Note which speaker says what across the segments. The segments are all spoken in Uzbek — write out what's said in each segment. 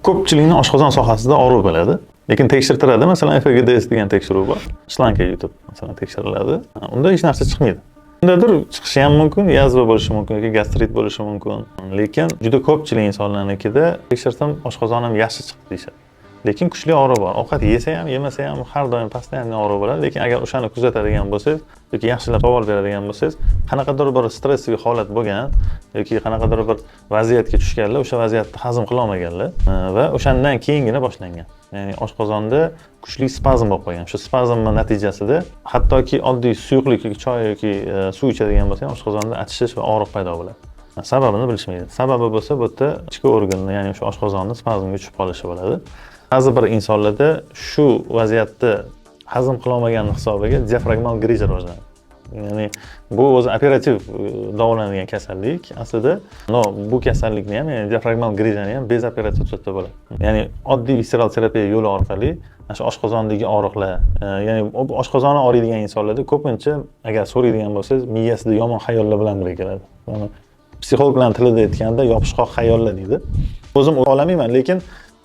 Speaker 1: Ko'pchilikni oshqozon sohasida og'riq bo'ladi, lekin tekshirtiradi. Masalan, ФГДС degan tekshiruv bor, шланга yutib, masalan, tekshiriladi. Unda hech narsa chiqmaydi. Undadir chiqishi ham mumkin, язва bo'lishi mumkin yoki gastrit bo'lishi mumkin. Lekin juda ko'pchilik insonlarnikida "Tekshirsam, oshqozonim yaxshi chiqdi", deyishadi, lekin kuchli og'riq bor. Ovqat yesa ham, yemasa ham, har doim постоянно og'riq bo'ladi. Lekin agar o'shani kuzatadigan bo'lsangiz yoki yaxshilab savol beradigan bo'lsangiz, qanaqadir bir stressli holat bo'lgan yoki qanaqadir bir vaziyatga tushganlar, o'sha vaziyatni hazm qilolmaganlar va o'shandan keyingina boshlangan. Ya'ni oshqozonda kuchli spazm bo'lib qolgan. Shu spazmni natijasida hattoki oddiy suyuqlik yoki choy yoki suv ichadigan bo'lsa ham, oshqozonda achishish va og'riq paydo bo'ladi. Sababini bilishmaydi. Sababi bo'lsa, bu yerda ichki organni, ya'ni o'sha oshqozonni spazmga tushib qolishi bo'ladi. Ba'zi bir insonlarda shu vaziyatni hazm qilolmagani hisobiga диафрагмальный грыжа rivojlanadi. Ya'ni bu o'zi operativ davolanadigan kasallik aslida, но bu kasallikni ham, ya'ni диафрагмальный грыжа ni ham без operatsiya tuzatsa bo'ladi. Ya'ni oddiy visceral terapiya yo'li orqali mana shu oshqozondagi og'riqlar, ya'ni oshqozoni og'riydigan insonlarda ko'pincha, agar so'raydigan bo'lsangiz, miyasida yomon xayollar bilan birga keladi. Mana, psixologlarni tilida aytganda, yopishqoq xayollar deydi. O'zim olmayman, lekin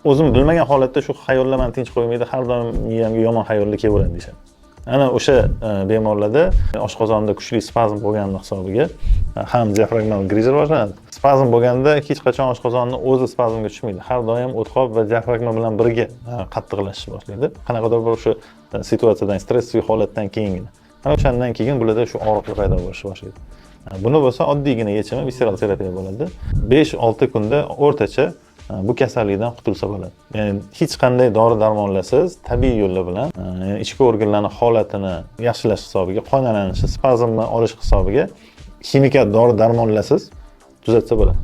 Speaker 1: o'zim bilmagan holatda shu xayollar mani tinch qo'ymaydi, har doim miyamga yomon xayollar kelaveradi, deyishadi. Ana o'sha bemorlarda oshqozonda kuchli spazm bo'lgani hisobiga ham диафрагмальный грыжа rivojlanadi. Spazm bo'lganda hech qachon oshqozonni o'zi spazmga tushmaydi, har doim o'tqob va diafragma bilan birga qattiqlashishni boshlaydi, qanaqadir bir o'sha situatsiyadan, stressli holatdan keyingina. Ana o'shandan keyin bularda shu og'riqlar paydo bo'lishni boshlaydi. Buni bo'lsa oddiygina yechimi visceral terapiya bo'ladi. 5-6 kunda o'rtacha bu kasallikdan qutulsa bo'ladi. Ya'ni hech qanday dori darmonlarsiz, tabiiy yo'llar bilan, ya'ni ichki organlarni holatini yaxshilash hisobiga, qon aylanishi, spazmni olish hisobiga ximikat dori darmonlarsiz tuzatsa bo'ladi.